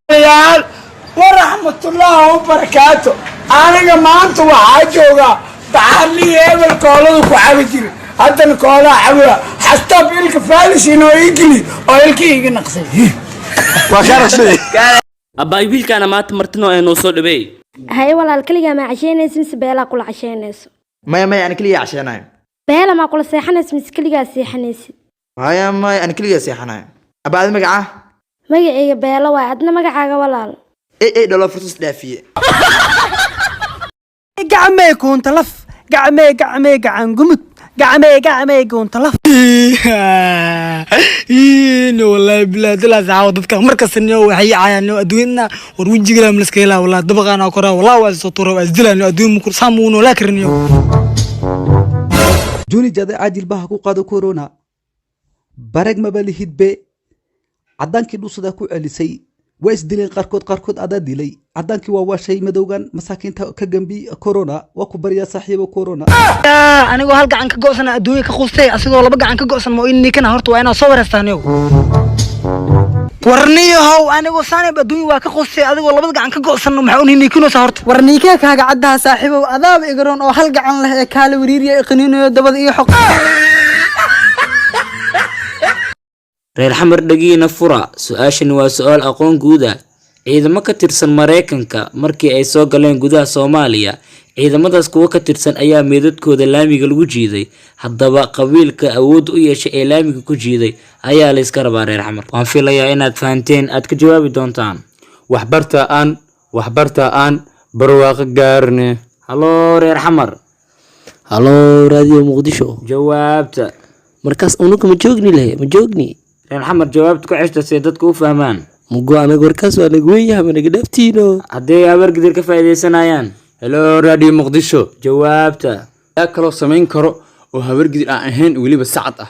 Yaal waraxmatullaahi wabarakaatu. Aniga maanta waxaa joogaa baxarlii hebel kooladu ku cabi jiri, haddana koolaa cabiya xastaab ilka faalis inoo igeli oo ilka iga naqsay. Waa kaa naqsay. Abbaay, wiilkaana maanta martino ee noo soo dhaweey. Haye walaal, keligaa maa casheynaysa mise Beelaa kula casheynayso? Maya maya, ani keliya casheenayo. Beela maa kula seexanaysa mise keligaa seexanaysid? Maya maya, ani keliya seexanayo. Abaa, adi magacaa? Magacayga Beelo waay. Adna magacaaga, walaal? Ey ey, dhalo fursas dhaafiye. Gacmee kuunta laf, gacmee gacmee gacan gumud, gacmee gacmee kuunta laf. No, wallahi billahi dilaa saawo dadka markasta niyo waxay caayaan niyo adduunyada. War wejiga la iska helaa, wallahi dabaqaana koraa, wallahi waa soo tuura, waa isdilaa niyo adduun mukur saamu noolaa karin niyo. Juni jadeecaa jilbaha ku qaado corona barag maba lihidbe. Caddaankii dhuusadaa ku celisay, waa isdileen qaarkood, qaarkood adaa dilay. Caddaankii waa waashay, madowgan masaakiinta ka gambi. Corona waa ku baryaa, saaxiibo corona. Anigoo hal gacan ka go'san adduunya ka qustay, asigoo laba gacan ka go'san ma inikana. Horta waa inaad soo wareystaan niyow. Warniyahow, anigoo saanib adduunya waa ka qustay, adigoo labada gacan ka go'san maxaa un inikinaysaa horta? War niikee kaaga caddaha, saaxiibow? Adaaba igaroon oo hal gacan leh ee kaala wariiriya iqaniinayo dabada iyo xoq. Reer Xamar, dhagiina fura, su-aashani waa su-aal aqoon guud ah. Ciidamo ka tirsan Mareykanka markii ay soo galeen gudaha Soomaaliya, ciidamadaas kuwo ka tirsan ayaa meedadkooda laamiga lagu jiiday. Haddaba qabiilka awood u yeeshay ee laamiga ku jiiday ayaa la iska rabaa. Reer Xamar, waan filayaa inaad fahanteen, aad ka jawaabi doontaan. Waxbarta aan waxbarta aan barwaaqo gaarne. Haloo, reer Xamar. Halo, Raadiyo Muqdisho. Jawaabta. Markaas unuka ma joogni leh, ma joogni. Reer Xamar, jawaabta ku ceshta si dadku u fahmaan. Mugo anaga warkaas waa naga wen yahay, ma naga dhaaftiino. Haddii Habargidir ka faa'iidaysanayaan. Hello, Radio Muqdisho. Jawaabta. Yaa kaloo samayn karo oo Habargidir aan ahayn, weliba sacad ah?